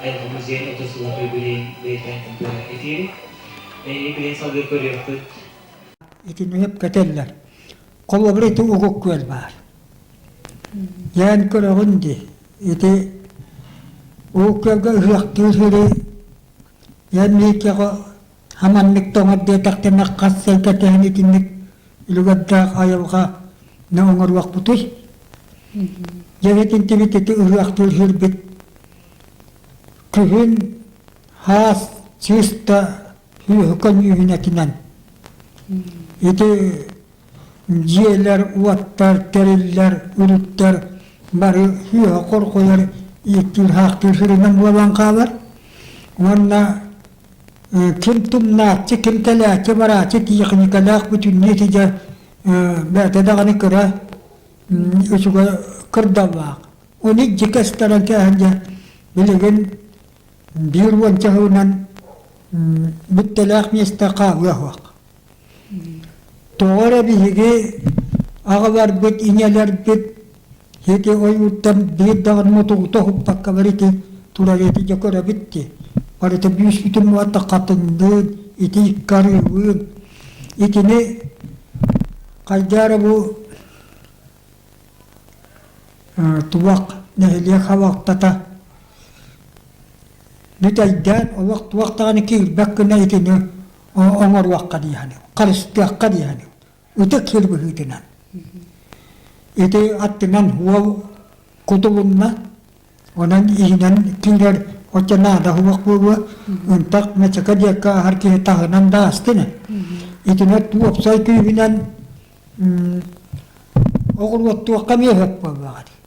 Айылҕа музейын 30 сыллаах юбилейын бэлиэтээн этиэри. Эйиги билигин салгыы көрүөхпүт. Итини өп кэтэллэр. Холобур ити Угук күөл баар. Дьээн көрөҕүн дии. Ити Угук күөлгэ ыһыахтыыр сири эн миикэҕэ хаманнык тоҥор диэтэхтэринэ хас сыл кэтэһэн итинник үлүгэрдээх айылҕа не оҥоруохпутуй? Дьэ итинтибит ити ыһыахтыыр сирбит күһүн хаас чыыста сүөһү көньүүһүнэтинэн ити дьиэлэр, уоттар, тэриллэр, үрүттэр бары сүөһү хорҕойор ииктиир-хаахтыыр сиринэн буолан хаалар. Уонна ким тумнааччы, ким кэлээччи, барааччы тиэхиньикэлээх бүтүннүү ити дьэ бэйэтэ даҕаны кыра үчүгэй кырдаллаах. Ону дьикэ ыстаран кээһэн дьэ билигин биир уонча сылынан бүттэлээх миэстэ хаалыа суох. Тоҕо эрэ биһиги аҕаларбыт, ийэлэрбит ити ойууттан биир даҕаны мутугута уһуппаккалар ити турар ити дьэ көрөбүт дии. Барыта бүүспүтүн уонна хатыҥныын, ити икки арыылыын. Итини хайдах эрэ бу туох нэһилиэк салалтата бүтэйдээн олох туох даҕаны киирбэт гына итини оҥоруохха дии саныыбын, харыстыахха дии саныыбын. Ытык сир быһыытынан. Ити аттынан уол кутулунна, онон иһинэн киирэр оччо наада суох буолуо, ынтах Мэчэкэ диэккэ аһар киһи таһынан да астына. Итинэ уопсай күүһүнэн оҕуруоттуохха эмиэ сөп буоллаҕа дии.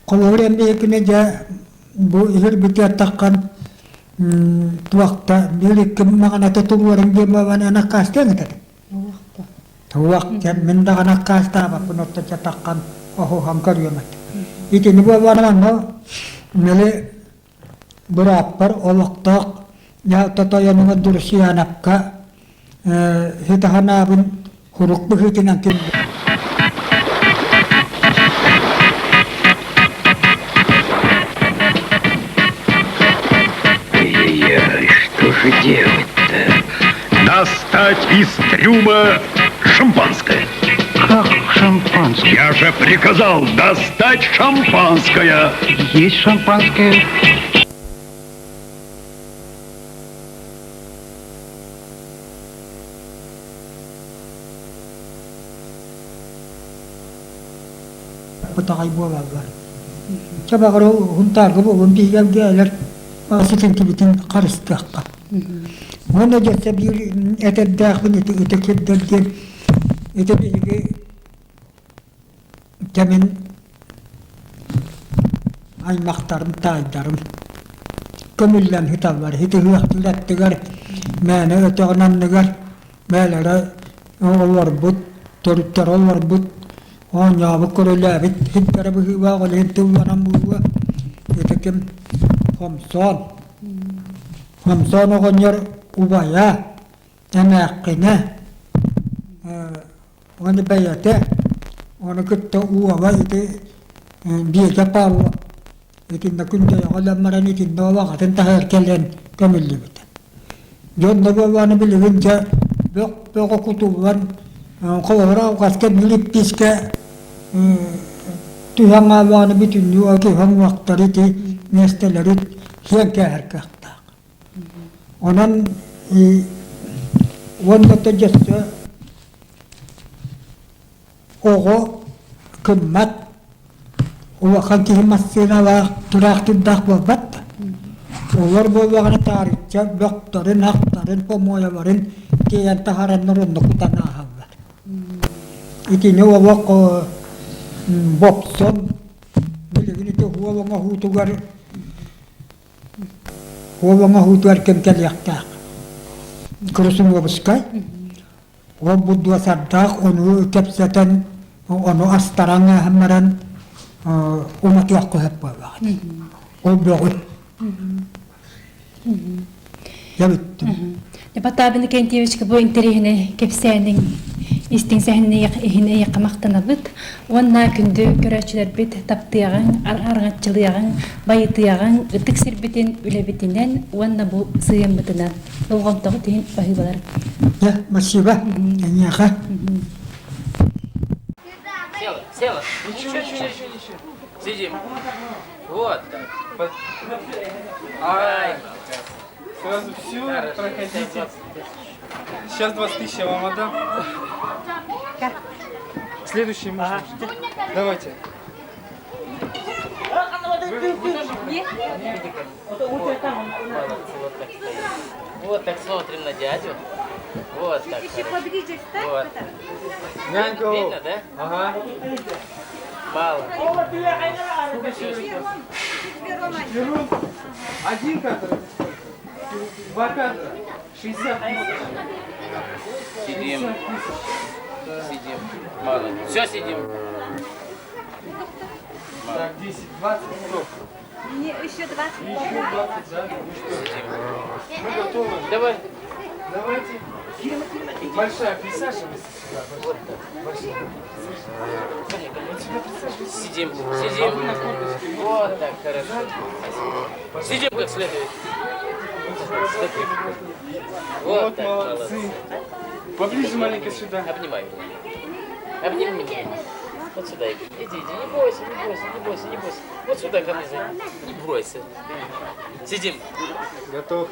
Холобур эмиэ дьэ бу иһирбитигэр таххан туохта биир икки маҕаната туруоран диэн буолан эн аккаастыаҥ этэ. Туох дьэ мин даҕаны аккаастаабаппын оттон дьэ таххан оһуһан көрүөм этэ. Итини буоллаҕына манна мили бырааппар олохтоох дьаһалта тойонугар Дурсуянапка хитаханаабын хурук быһыытынан киллэр Ай-яй-яй, что же делать-то? Достать из трюма шампанское. Как шампанское? Я же приказал достать шампанское. Есть шампанское. Бытаҕай буолаллар. Чэ баҕар ол Һунтаарга буолуон биһиги ситинтибитин харыстыахха. Уонна дьэ биир этэрдээхпин ити ытык сирдэр диэн ити биһиги кэмин аймахтарым, таайдарым көмүллэн сыталлар. Ити ыһыахтыыр аттыгар мээнэ өтөҕүн анныгар бээлэрэ олорбут, төрүттэрэ олорбут, оонньообут, көрүлээбит сирдэрэ быһыылаах, ол иһин тылланан буолуо. Ити ким Хомсоон. Хомсоон оҕонньор убайа, эмээххинэ Ону бэйэтэ, ону кытта уола ити Биэкэ Павлов итиннэ Күндэйэҕэ өлөн баран итиннэ ол аҕатын таһыгар кэлэн көмүллүбүтэ. Дьон да буоллаҕына билигин дьэ бөх бөҕө кутуллан холобура алҕаска биир иппиискэ түһэн хааллаҕына бүтүннүү ол киһи уҥуохтары ити миэстэлэри сиэн кээһэр кыахтаах. Онон уонна да дьөссө оҕо кыммат, улахан киһи массыыналаах, тыраахтырдаах буолбат да. Олор буоллаҕына таарычча бөхтөрүн, ахтарын, помуойаларын тиэйэн таһаараннар онно кутан ааһаллар. Итини олох бопсон билигин ити уол оҥоһуутугар Уол оҥоһуутугар ким кэлиэхтээх? Кырысымуобускай. Ол бурдуга сардаах ону кэпсэтэн, ону астаран ааһан баран уматыахха сөп буоллаҕа. Ол бөҕү. Дьэ бүттүм. Потап Иннокентьевичка бу интэриэһинэй кэпсээниҥ. Истиҥ сэһэнниэх иһин эйиэхэ махтанабыт уонна күндү көрөөччүлэрбит таптыаҕыҥ, араҥаччылыаҕыҥ, байытыаҕыҥ, ытык сирбитин үлэбитинэн уонна бу сыһыаммытынан болҕомтоҕут иһин баһыыбалар. Дьэ, спасибо эйиэхэ. Села, села. Ничего, ничего, ничего, ничего. Сидим. Вот так. Ай, сразу все, проходите. Сейчас 20 тысяч я вам отдам. Следующий можно. Давайте. Вы, тоже? Нет. Молодцы, вот так стоим. Вот так смотрим на дядю. Вот так. Еще поближе встань. Вот. Нянька. Видно, да? Ага. Мало. Беру. Один кадр это сколько? Два кадра. 60 тысяч. Сидим. 60 тысяч. Сидим. Молодец. Все, сидим. Так, 10, 20, стоп. Не, еще 20. Еще 20, да? Ну что, мы готовы. Давай. Давайте. Большая, присаживайся сюда. Большая. Большая. Вот сюда присаживайся. Сидим. Сидим. Вот так, хорошо. Сидим как следует. Вот, Вот так, молодцы. молодцы. Поближе маленько сюда. Обнимай меня. Обними меня. Вот сюда иди. Иди, иди, не бойся, не бойся, не бойся, не бойся. Вот сюда ко мне зайди. Не бойся. Сидим. Готов.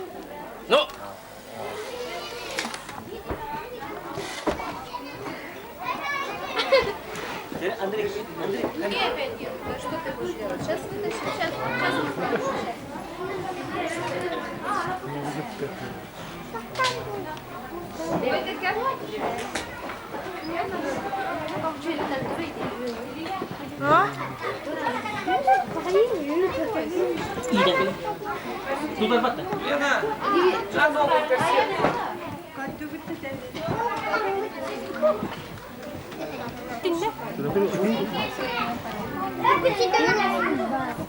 Ну! Андрей, Андрей, Андрей опять нет. Что ты будешь делать? Сейчас вытащим, сейчас, сейчас Лена! На новую кассету!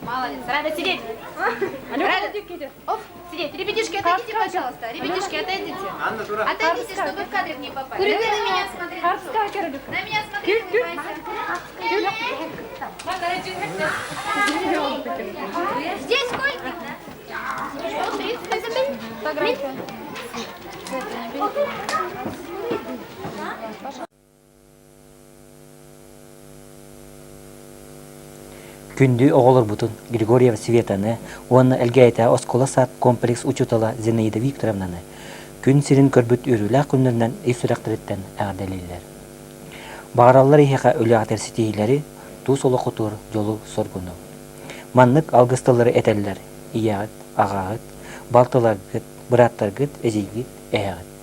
Молодец. Рада сидеть. Рада. Оп, сидеть. Ребятишки, отойдите, пожалуйста. Ребятишки, отойдите. Отойдите, чтобы в кадр не попасть. Ты на меня смотри. На меня смотри, улыбайся. Здесь сколько? 130. Фотография. Күндү оҕолорбутун Григорьева Светаны уонна Элгээйитээҕи оскуола-саад комплекс учуутала Зинаида Викторовнаны күн сирин көрбүт үөрүүлээх күннэринэн ис сүрэхтэриттэн эҕэрдэлииллэр. Баҕараллар эһиэхэ үлэҕитигэр ситиһиилэри, тус олоххутугар дьолу-соргуну. Маннык алгыс тыллары этэллэр ийэҕит, аҕаҕыт, балтыларгыт, бырааттаргыт, эдьиийгит, эһэҕит.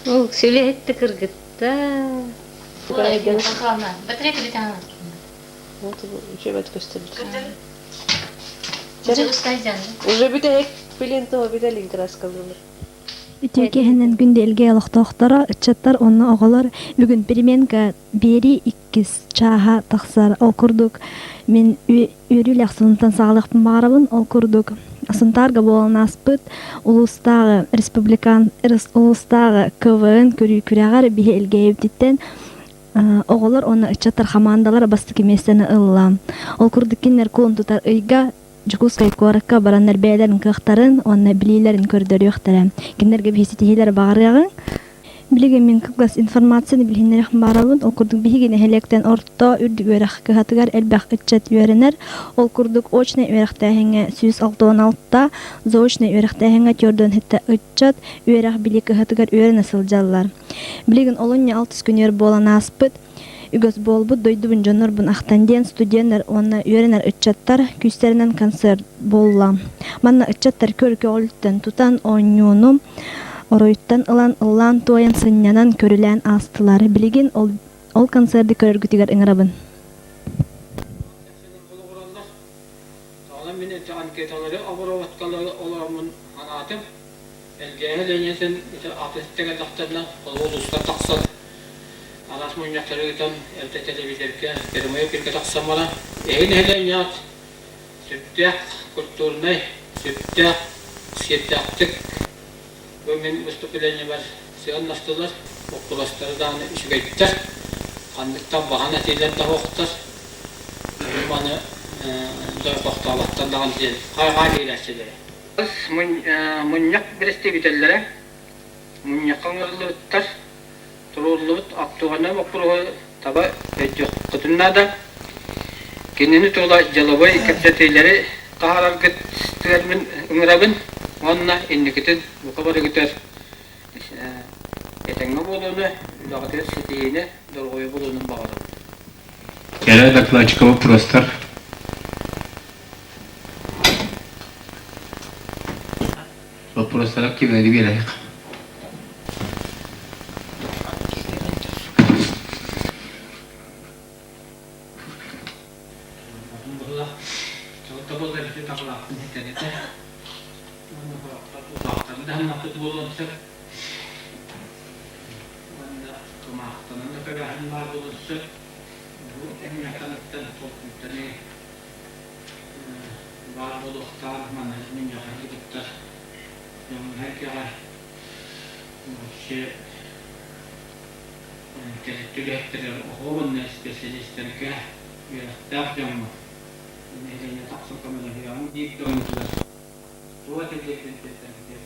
Ол сүлэһитти кыргыттар. Уже бүтэһик билин того бүтэлин краскалыылар. Үтүө киэһэнэн күндү олохтоохторо, ыччаттар уонна оҕолор бүгүн переменка биэрии иккис чааһа тахсар. Ол курдук мин үөрүүлээх сонунтан саҕалыахпын баҕарабын. Ол курдук Сунтаарга буолан ааспыт улуустааҕы республикан улуустааҕы КВН көрүү күрэҕэр биһи Элгээйибититтэн оҕолор уонна ыччаттар хамаандалара бастакы миэстэни ылла. Ол курдук кинилэр кулун тутар ыйга Дьокуускай куоракка бараннар бэйэлэрин кыахтарын уонна билиилэрин көрдөрүөхтэрэ. Кинилэргэ биһи ситиһиилэр баҕарыаҕыҥ. Билигин мин кылгас информацияны билиһиннэриэх баарабын. Ол курдук биһиги нэһилиэктэн орто үрдүк үөрэх кыһатыгар элбэх ыччат үөрэнэр. Ол курдук очнай үөрэхтээһиҥҥэ 166, заочнай үөрэхтээһиҥҥэ 47 ыччат үөрэх билии кыһатыгар үөрэнэ сылдьаллар. Билигин олунньу алтыс күнүгэр буолан ааспыт үгэс буолбут дойдубун дьоннорбун ахтан диэн студеннар уонна үөрэнэр ыччаттар күүстэринэн концерт буолла. Манна ыччаттар көр-көҕүлүттэн тутан оонньууну оройуттан ылан ыллаан-туойан сынньанан көрүлээн аастылар. Билигин ол, ол концерды көрөргүтүгэр ыҥырабын. Тоҕо мин анкеталары обработкалары олороммун анаатым. Элгээһи линиятын ити атын кэллэхтэринэ улууска тахсан араас мунньахтары ыытан эрдэ телевизорга прямой эфиргэ тахсан баран эһи нэһилиэнньэҕит сүрдээх культурнай, сүрдээх сиэрдээхтик бу мин выступлениебар сыаннастылар, боппуруостары даҕаны үчүгэйдэр, ханныктан баһан этиилэр да суохтар, маны дойҕохтооботтор даҕаны диэн хайҕаан биэрээччилэрэ. Мунньах бэрэстэбиитэллэрэ мунньахха ыҥырыллыбыттар, туруоруллубут актуальнай боппуруоһу таба өйдүөххүтүн наада. Кинини тула дьыалабыай кэпсэтиилэри таһаараргытыгар мин ыҥырабын уонна инникитин бука барыгытыгар этэҥҥэ буолууну, үлэҕитигэр ситиһиини, доруобуйа буолууну баҕарабын. Кэрэ докладчика вопростар. Вопростар активно биэрэйик. Баар буолуохтаах манна мунньахха кыттар дьоҥҥо-сэргэҕэ вообще тэрилтэ үлэһиттэригэр оһуобунна испэсэлиистэргэ үөрэхтээх дьоҥҥо нэһилиэнньэ тахсан көмөлөһүөҕүҥ диир дьоммутугар туох этиллибитин тиэрдэргитигэр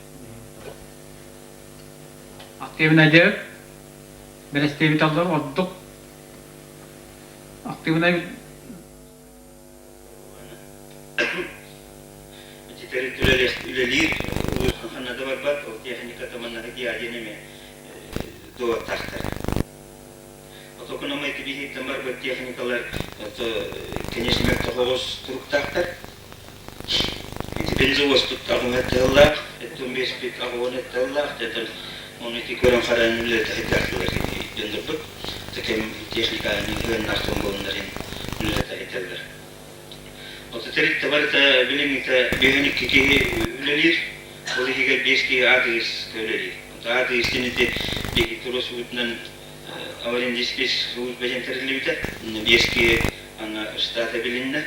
Активнайдыыр бэрэстэбиитэллэр ордук активнай Ити төрүт үлэлиир улууска ханна да барбат, ол техниката манна диэн эмиэ дуоттаахтар. Отокономай кибиһиттэн барбыт техникалар, конечно, мөлтөх туруктаахтар. Ити бензовозпут аҕыһа тыаллаах, эттон биэспит аҕыһын тыаллаах, дэтэн оны ити көрөн харан үлэлэтэ сылдьаахтылар дьоннорбут. Таким техниканы ыаннаахтан буолуннарын үлэлэтэ сылдьаллар. Ото тэрилтэ барыта билиҥҥитэ 52 киһи үлэлиир, ол иһигэр биэс киһи аадырыс үлэлиир. Ото аадырыс диэн ити биһиги туруорсубутунан аварийный служба диэн тэриллибитэ. Биэс киһи аны штата билиннэ.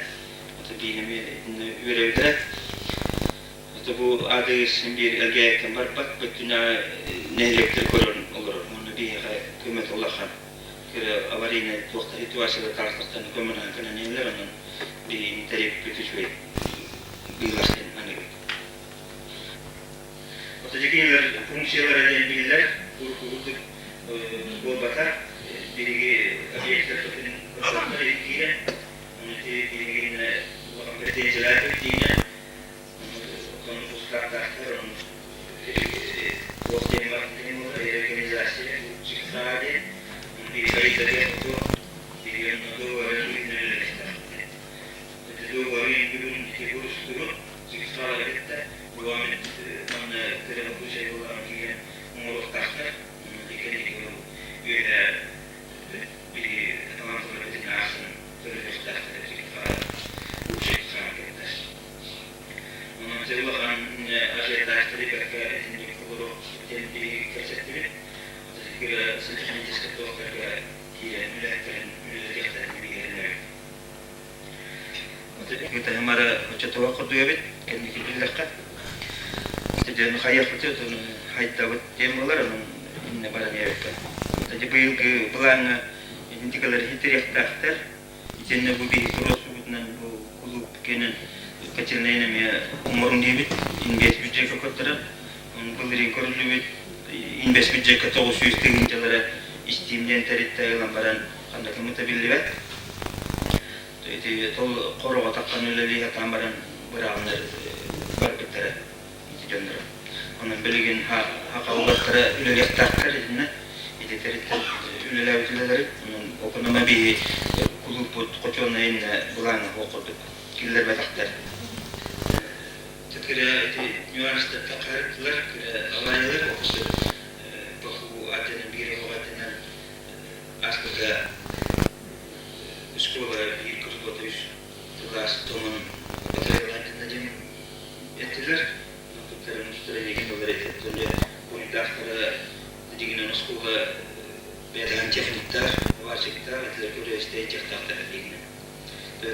Ото биир эмиэ үөрэбитэрэ. Ото бу аадырыс биир элгээйиттэн барбат, бүттүнэ нэһилиэктэр көрөн олорор. Онно биһиэхэ көмөтө улахан. Аварийнай туох да ситуацияда таастартан көмөлөһөн кэлэн иһэллэр, онон биһигини тэрийбиппит үчүгэй быылар диэн аныыбыт. Ото дьэ функциялара диэн биллэр, урукку курдук буолбата. Биһиги объектар киирэн, ону биһигин улахан претензиялаах киирэн, Үөһэ биһи талаанталарбытын аахсан көрүлүөхтээхтэр лучше хаалыахтар. Онон дьэ улахан ажиотажтары бэркэ итинник олору диэн биһиги кэпсэттибит. Кыра сантехническай туохтарга киирэн үлэһиттэрин үлэлэтиэхтэрин биһиги Ытыһымары оччотугар курдук эбит, кэнники биллэххэ. Дьэ хайыахпытый, хайдабыт диэн буолар, онон иннэ баран иһэбиккэ. Дьэ быйылгы былааҥҥа итинтикэлэр иһитириэхтээхтэр. Итиэннэ бу биһиги туруорсубутунан бу кулууп кэнэн котельнайын эмиэ оҥоруҥ диэбит, инвест бюджекка көрдөрөн, былырыын көрүллүбүт инвест бюджекка 900 тыһыынчалара истиим диэн тэрилтэ ылан баран ханна кыммыта биллибэт. Ити тол хороҕо таххан үлэлии сатаан баран быраҕаннар барбыттара ити дьонноро. Онон билигин хахаллартара үлэлиэхтээхтэр итиннэ ити тэрилтэ үлэлээбит үлэлэри. Онон оконома биһи кулууппут хочуоннайын былааҥҥа суох курдук киллэрбэтэхтэр. Кыра ити нюанстартан хаһыттылар, кыра авариялар окусу баху аттынан биир оҕо аттынан ааспыта Школа биир курдук үс кылаас томун батарыялаан диэн эттилэр. Туттарын устара эйигин ылар этэ. Буруйдаахтара дигинэн оскуола бэйэтэ техниктаах, варчиктаах, этилэр көрө-истэ дьахтаахтар дигинэн.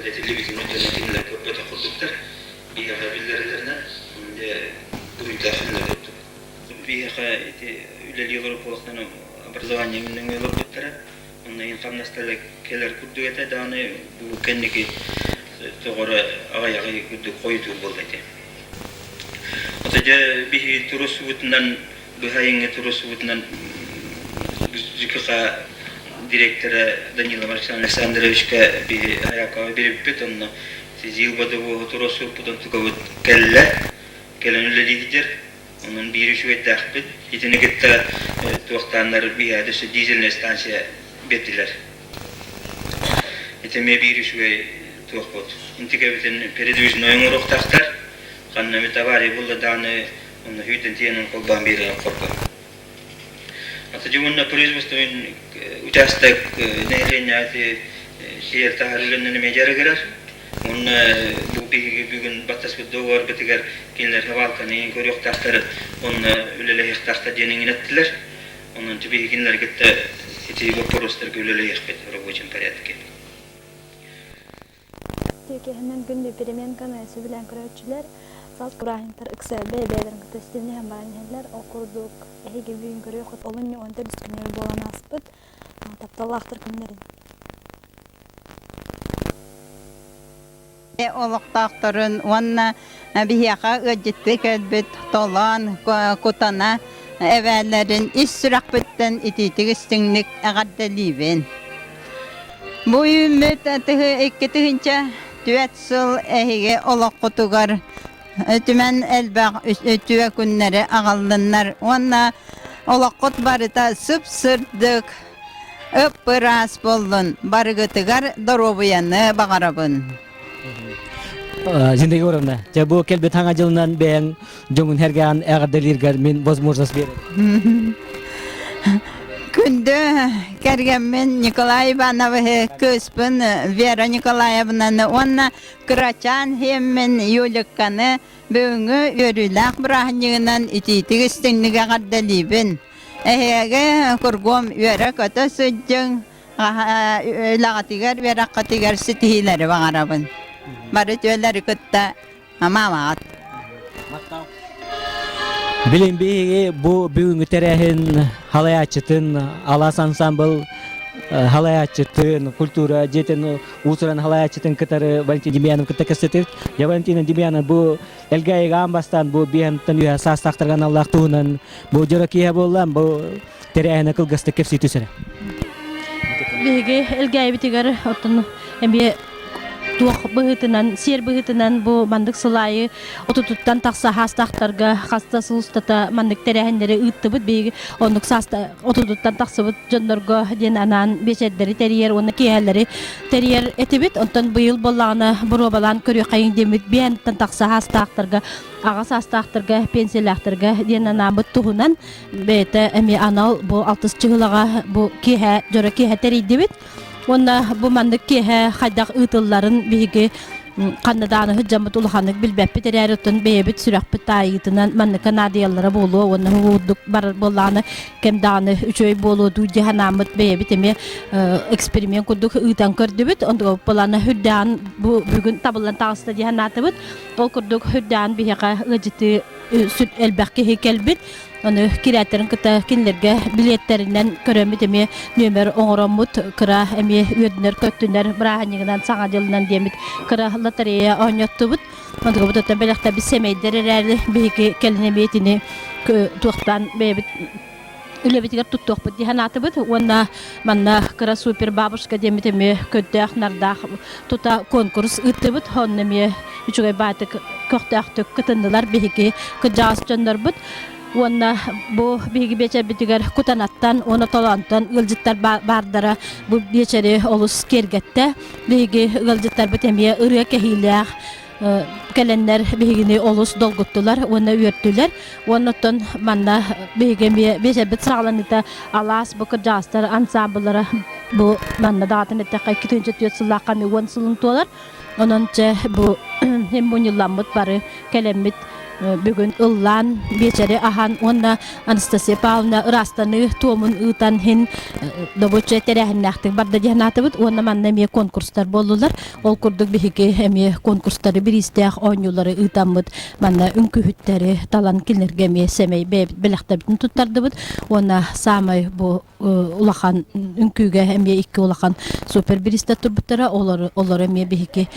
Этиллибитин өттүнэн кинилэр көрбөтөх курдуктар. Биһиэхэ биллэрэллэринэн, буруйдаах кинилэр курдук. Биһиэхэ ити үлэлии олорор буолахтан образование нөҥүө олорбуттара. Онно иһин хамнастара кэлэр курдук этэ даҕаны бу кэнники тоҕо эрэ аҕыйаҕы курдук хойутуур буолла ити. Ото дьэ биһиги туруорсубутунан быһайыҥҥа туруорсубутунан ЖКХ директора Данилов Александр Александровичка биһи Аякова биэрбиппит онно ЗИЛ бодобуоһу туруорсубуппут онтукабыт кэллэ кэлэн үлэлиир Онон биир үчүгэйдээхпит. Итини кытта туохтааннар биһиэхэ өссө дизельнай станция биэрдилэр. Ити эмиэ биир үчүгэй туохпут. Интигэбитин передвижной оҥоруохтаахтар. Ханна эмит авария булла даҕаны онно сүүрдэн тиийэн холбоон биэрэн хорго. Аты уонна производственный участок нэһилиэнньэҕэ сиэр таһар үлэннэн эмиэ дьарыгырар. Уонна бу биһиги бүгүн баттаспыт договорбытыгар кинилэр хабаалканы көрүөхтээхтэр уонна үлэлэһиэхтээхтэр диэн иҥин эттилэр. Онон биһиги кинилэри кытта ити боппуруостарга үлэлэһиэхпит в рабочем порядке. Тиэкиһинэн күндү переменканы сөбүлээн көрөөччүлэр саас бырааһынньыктар ыкса бэйэ-бэйэлэрин кытта ситимнэһэн баран иһэллэр. Ол курдук эһиги бүгүн көрүөххүт олунньу 14 күнүгэр буолан ааспыт тапталлаахтар күннэрин. Олохтоохторун уонна биһиэхэ ыалдьыттыы кэлбит Толоон, Кутана эбээлэрин ис сүрэхпиттэн итиитик истиҥник эҕэрдэлиибин. Бу үүммүт 2004 сыл эһиги олоххутугар үтүмэн элбэх үтүө күннэри аҕаллыннар уонна олоххут барыта сып-сырдык, ып-ыраас буоллун, барыгытыгар доруобуйаны баҕарабын. Зина Егоровна, дьэ бу кэлбит хаҥа дьылынан бэйэҥ дьоҥун эргээн эҕэрдэлииргэр мин возможность биэрэр. Күндү кэргэммин Николай Ивановиһы, кыыспын Вера Николаевнаны уонна кырачаан сиэммин Юликканы бүгүҥҥү үөрүүлээх бырааһынньыгынан итиитик истиҥник эҕэрдэлиибин. Эһиги кургуом үөрэ-көтө сылдьыҥ, үлэҕитигэр, үөрэххитигэр ситиһиилэри баҕарабын. Бары үтүөлэри кытта маамаҕыт. Билин биһиги бу бүгүҥҥү тэрээһин халайааччытын, Алаас ансамбл халайааччытын, культура дьиэтин уус-уран халайааччытын кытары Валентин Демьянов кытта кэпсэтибит. Я Валентина Демьянова бу Элгээйигэ аан бастаан бу биһантан үөһэ саастаахтарга аналлаах туһунан бу дьоро киэһэ буолла, бу тэрээһинэ кылгастык кэпсии түсэрэ. Биһиги Элгээйибитигэр оттон эмиэ. туох быһыытынан, сиэр быһыытынан бу маннык сыл аайы отутуттан тахса хаастаахтарга хаста сыл устата маннык тэрээһиннэри ыыттыбыт. Биһиги оннук сааста отутуттан тахсыбыт дьоннорго диэн анаан биэчэрдэри тэрийэр уонна киэһэлэри тэрийэр этибит. Онтон быйыл буоллаҕына боруобалаан көрүөххэйиҥ диэммит биэһэнтэн тахса хаастаахтарга, аҕа саастаахтарга, пенсиялаахтарга диэн анаабыт туһунан бэйэтэ эмиэ анал бу алтыс чыһылаҕа бу киэһэ дьоро киэһэ тэрийдибит. Уонна бу маннык киэһэ хайдах ыытылларын биһиги ханна даҕаны сылдьаммыт улаханнык билбэппит эрээри оттон бэйэбит сүрэхпит таайыытынан манныкка наадыйаллара буолуо уонна курдук барар буоллаҕына кэм даҕаны үчүгэй буолуо дуу дии санааммыт бэйэбит эмиэ эксперимент курдук ыытан көрдүбүт. Онтуга былаана үрдээн бу бүгүн табыллан таҕыста дии санаатыбыт. Ол курдук үрдээн биһиэхэ ыалдьытыы сүр элбэх киһи кэлбит. Ону кирээттэрин кытта кинилэргэ билиэттэринэн көрөммүт эмиэ нүөмэр оҥороммут кыра эмиэ үөрдүнэр-көттүнэр бырааһынньыгынан саҥа дьылынан диэммит кыра лотерея оонньоттубут. Онтукабыт оттон бэлэхтэрбит сэмэйдэр эрээри биһиги кэлин эмиэ итини туохтаан бэйэбит үлэбитигэр туттуохпут дии санаатыбыт уонна манна кыра супер бабушка диэммит эмиэ көрдөөх нардаах тута конкурс ыыттыбыт онно эмиэ үчүгэй баатык көхтөөхтүк кытыннылар биһиги кырдьаҕас дьоннорбут уонна бу биһиги биэчэрбитигэр Кутанаттан уонна Толоонтон ыалдьыттар баардара бу биэчэри олус киэргэттэ биһиги ыалдьыттарбыт эмиэ ырыа кэһиилээх кэлэннэр биһигини олус долгуттулар уонна үөртүлэр. Уонна оттон манна биһиги эмиэ биэчэрбит саҕаланыыта алаас бу кырдьаҕастар ансаамбыллара бу манна даҕатын эттэххэ 2004 сыллаахха эмиэ уон сылын туолар. Онон чэ бу им мунньулламмыт бары кэлэммит бүгүн ыллаан биэчэри аһан уонна Анастасия Павловна ыраастаныы туомун ыытан иһин добучча тэрээһиннээхтик барда диэн аатыбыт уонна манна эмиэ конкурстар буоллулар. Ол курдук биһиги эмиэ конкурстары бириистээх оонньуулары ыытаммыт манна үҥкүүһүттэри талан кинилэргэ эмиэ сэмэй бэйэбит бэлэхтэрбитин туттардыбыт уонна саамай бу улахан үҥкүүгэ эмиэ икки улахан супер бириистэр турбуттара олору олору эмиэ биһиги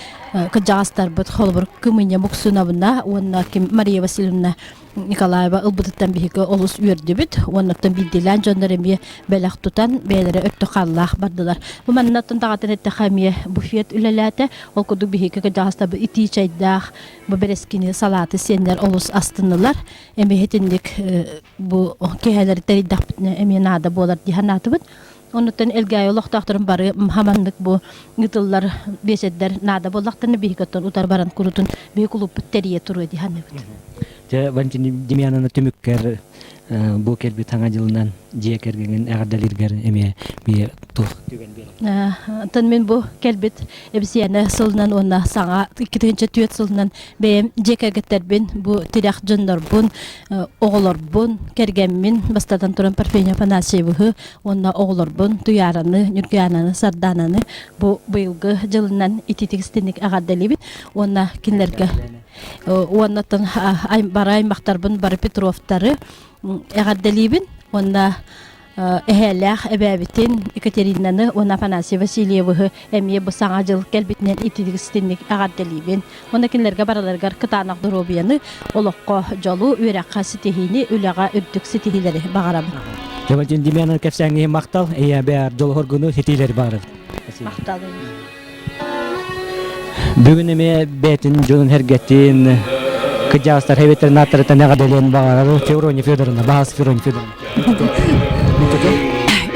кырдьаҕастарбыт холобур Кымыня Муксуновна уонна ким Мария Васильевна Николаева ылбытыттан биһиги олус үөрдүбүт уонна оттон биирдиилээн дьоннор эмиэ бэлэх тутан бэйэлэрэ өттө хааллаах бардылар. Бу манна оттон даҕатан эттэххэ эмиэ буфет үлэлээтэ. Ол курдук биһиги кырдьаҕастарбыт итии чайдаах бу бэрэскини салааты сиэннэр олус астыннылар. Эмиэ итинник бу киэһэлэри тэрийдэхпитинэ эмиэ наада буолар дии санаатыбыт. Оннуттан Элгээйи олохтоохторун бары хаманнык бу ыытыллар биэсэддэр наада буоллахтарына биһиги оттон утары баран курутун биһи кулууппут тэрийэ туруо дии саныыбыт. Дьэ, Валентина Демьяновна түмүккэр бу кэлбит саҥа дьылынан дьиэ кэргэҥин эҕэрдэлииргэр эмиэ биир туох түгэн биэрэр? Оттон мин бу кэлбит эбисийээнэ сылынан уонна саҥа 2004 сылынан бэйэм дьиэ кэргэттэрбин, бу тирэх дьоннорбун, оҕолорбун, кэргэммин, бастатан туран Парфений Афанасьевиһы уонна оҕолорбун Туйаараны, Ньургуйаананы, Сардаананы бу быйылгы дьылынан ититик истинник эҕэрдэлиибин уонна кинилэргэ уонна бары аймахтарбын бары Петровтары эҕэрдэлиибин уонна эһээлээх эбээбитин Екатеринаны уонна Афанасий Васильевыһы эмиэ бу саҥа дьыл кэлбитинэн ититик-истинник эҕэрдэлиибин. Уонна кинилэргэ барыларыгар кытаанах доруобуйаны, олоххо дьолу, үөрэххэ ситиһиини, үлэҕэ үрдүк ситиһиилэри баҕарабын. Валентин Демьяновна кэпсээҥҥэ махтал, эйэ бээр дьолуһоргуну ситиилэри баҕарабыт. Махтал. Бүгүн эмиэ бэйэтин дьонун сэргэтин, кырдьаҕастар ветеринардарыттан эҕэрдэлиэн баҕарар Феврония Федоровна, баһаас Феврония Федоровна.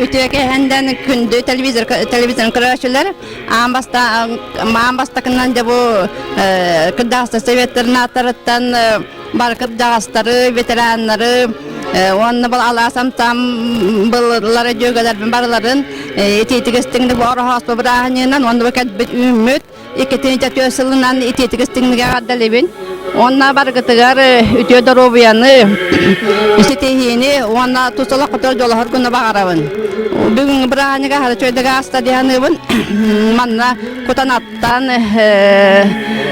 Үтүө кэһэндэн күндү телевизор телевизорын көрөөччүлэр аан баста аан бастакынан дьэ бу кырдьаҕастар советтернааттарыттан бары кырдьаҕастары, ветераннары уонна бұл алаас амтам быллары дьүөгэлэрбин барыларын итиитик истиҥник бу ороһооспо бырааһынньыгынан уонна бу кэлбит үүммүт иккитинчи түөрт сылынан итиитик истиҥник эҕэрдэлибин уонна барыгытыгар үтүө доруобуйаны ситиһиини уонна тус олоххутугар дьолоһор күнү баҕарабын бүгүҥҥү бырааһынньык аһара үчүгэйдик ааста дии саныыбын манна Кутанаттан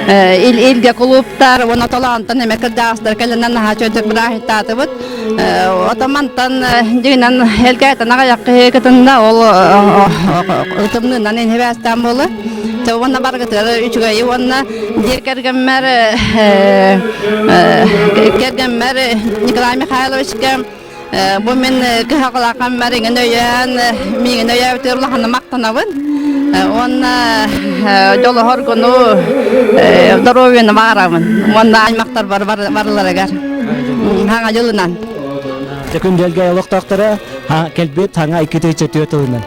Илгэ кулууптар уонна Толоонтон эмэ кырдьаҕастар кэлэнэн наһаа үчүгэйдик бырааһынньыктаатыбыт. Ото мантан дьиҥинэн Элгээйтэн аҕыйах киһи кытынна, ол тымныынан инһибээстээн буолла. Чэ уонна барыгытыгар үчүгэйи уонна дьиэ кэргэммэр кэргэммэр Николай Михайловичка. Бу мин кыһалҕалааххам миигин өйөөн, миигин өйөөбүтүгэр улаханнык махтанабын. Уонна дьолоһоргуну доруобуйаны баҕарабын. Уонна аймахтарбар барыларыгар хаҥа дьылынан. Күндү Элгээйи олохтоохторо кэлбит хаҥа 2 тыһыынча тылынан.